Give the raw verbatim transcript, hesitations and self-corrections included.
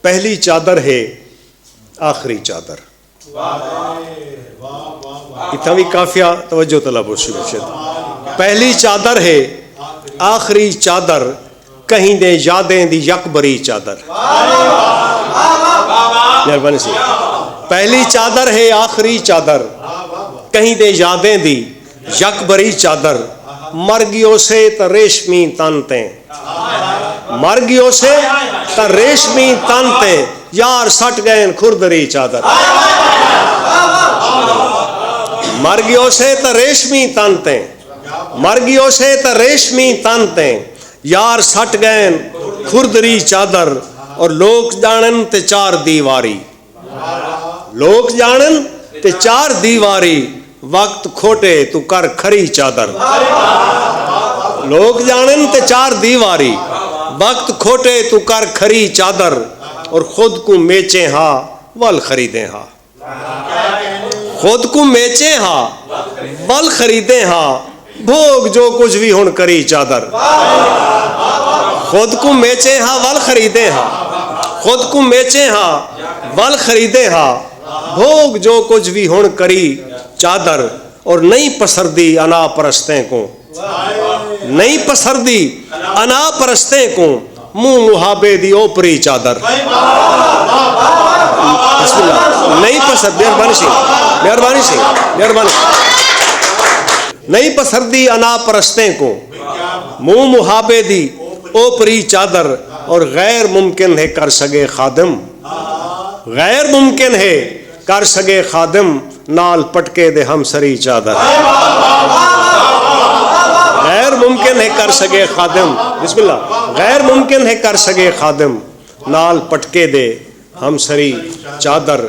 پہلی چادر ہے آخری چادر۔ اتھاں وی قافیہ توجہ طلب ہو سی مرشد۔ پہلی چادر ہے آخری چادر، کہیں دے یادیں دی یک بری چادر۔ مہربانی سی۔ پہلی چادر ہے آخری چادر، کہیں دے یادیں دی یک بری چادر۔ مر گیوسے تاں ریشمی تن تیں، مر گیوسے تاں ریشمی تن تیں، یار سٹ گئن کھردری چادر۔ مر گیوسے تاں ریشمی تن تیں، مر گیوسے تاں ریشمی تن تیں، یار سٹ گئن کھردری چادر۔ اور لوک ڄاݨن تے چار دیواری، لوک ڄاݨن تے چار دیواری، وقت کھوٹے توں کر کھری چادر۔ لوک ڄاݨن تے چار دیواری، وقت کھوٹے توں کر کھری چادر۔ اور خود کوں میچیں ہا، ول خریدیں ہا۔ خود کوں میچیں ہا، ول خریدیں ہا، بھوگ جو کجھ وی ہݨ کری چادر۔ خود کوں میچیں ہا، ول خریدیں ہا، خود کوں میچیں ہا، ول خریدیں ہا، بھوگ جو کجھ وی ہݨ کری چادر۔ اور نئیں پسردی انا پرستیں کوں، نئیں پسردی انا پرستیں کوں، منہ محابے دی اوپری چادر۔ بسم اللہ۔ نئیں پسر، مہربانی سی، مہربانی سی، مہربانی۔ نئیں پسردی انا پرستیں کوں، منہ محابے دی اوپری چادر۔ اور غیر ممکن ہے کر سڳے خادم، غیر ممکن ہے کر سڳے خادم، نال پٹکے دے ہمسری چادر۔ غیر ممکن ہے کر سڳے خادم، بسم اللہ، غیر ممکن ہے کر سڳے خادم، نال پٹکے دے ہمسری چادر۔